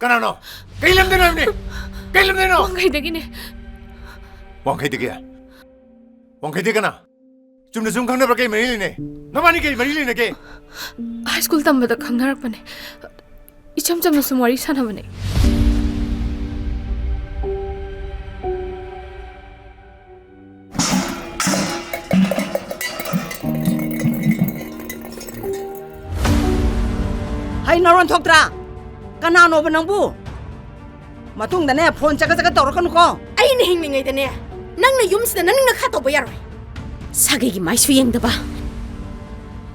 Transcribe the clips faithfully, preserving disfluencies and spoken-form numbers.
ꯀꯅꯥꯅꯣ? ꯀꯩ ꯂꯝꯗꯩꯅꯣ ꯍꯥꯏꯕꯅꯤ? ꯀꯩ ꯂꯝꯗꯩꯅꯣ? ꯋꯥꯡꯈꯩꯗꯒꯤꯅꯦ꯫ ꯋꯥꯡꯈꯩꯗꯒꯤ? ꯋꯥꯡꯈꯩꯗꯤ ꯀꯅꯥ? ꯆꯨꯝꯅ ꯁꯨꯝ ꯈꯪꯅꯕ꯭ꯔꯥ? ꯀꯩ ꯃꯔꯤ ꯂꯩꯅꯩ? ꯅꯕꯥꯅꯤ ꯀꯩ ꯃꯔꯤ ꯂꯩꯅꯒꯦ? ꯍꯥꯏ ꯁ꯭ꯀꯨꯜ ꯇꯝꯕꯗ ꯈꯪꯅꯔꯛꯄꯅꯦ꯫ ꯏꯆꯝ ꯆꯝꯅ ꯁꯨꯝ ꯋꯥꯔꯤ ꯁꯥꯟꯅꯕꯅꯦ꯫ ꯍꯩ, ꯅꯔꯣꯟ ꯊꯣꯛꯇ꯭ꯔꯥ? ꯀꯅꯥꯅꯣꯕ ꯅꯪꯕꯨ? ꯃꯇꯨꯡꯗꯅꯦ, ꯐꯣꯟ ꯆꯒꯠ ꯆꯒꯠ ꯇꯧꯔꯛꯀꯅꯨꯀꯣ꯫ ꯑꯩꯅ ꯍꯤꯡꯂꯤꯉꯩꯗꯅꯦ, ꯅꯪꯅ ꯌꯨꯝꯁꯤꯗ ꯅꯅꯤꯡ ꯅꯈꯥ ꯇꯧꯕ ꯌꯥꯔꯣꯏ꯫ ꯁꯥꯒꯩꯒꯤ ꯃꯥꯏꯁꯨ ꯌꯦꯡꯗꯕ,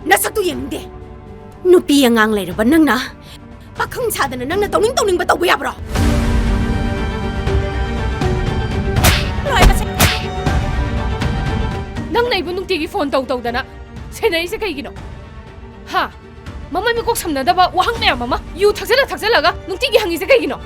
ꯅꯁꯛꯇꯨ ꯌꯦꯡꯅꯤꯡꯗꯦ꯫ ꯅꯨꯄꯤ ꯑꯉꯥꯡ ꯂꯩꯔꯕ ꯅꯪꯅ ꯄꯥꯈꯪ ꯁꯥꯗꯅ ꯅꯪꯅ ꯇꯧꯅꯤꯡ ꯇꯧꯅꯤꯡꯕ ꯇꯧꯕ ꯌꯥꯕ꯭ꯔꯣ? ꯂꯣꯏꯕꯁꯦ꯫ ꯅꯪꯅ ꯑꯩꯕꯨ ꯅꯨꯡꯇꯤꯒꯤ ꯐꯣꯟ ꯇꯧ ꯇꯧꯗꯅ ꯁꯦꯟꯅꯔꯤꯁꯦ ꯀꯩꯒꯤꯅꯣ? ꯍꯥ? ꯃꯃꯥꯏ ꯃꯀꯣꯛ ꯁꯝꯅꯗꯕ ꯋꯥꯍꯪ ꯃꯌꯥꯝ ꯑꯃ ꯌꯨ ꯊꯛꯆꯜꯂ ꯊꯛꯆꯜꯂꯒ ꯅꯨꯡꯇꯤꯒꯤ ꯍꯪꯉꯤꯁꯦ ꯀꯩꯒꯤꯅꯣ?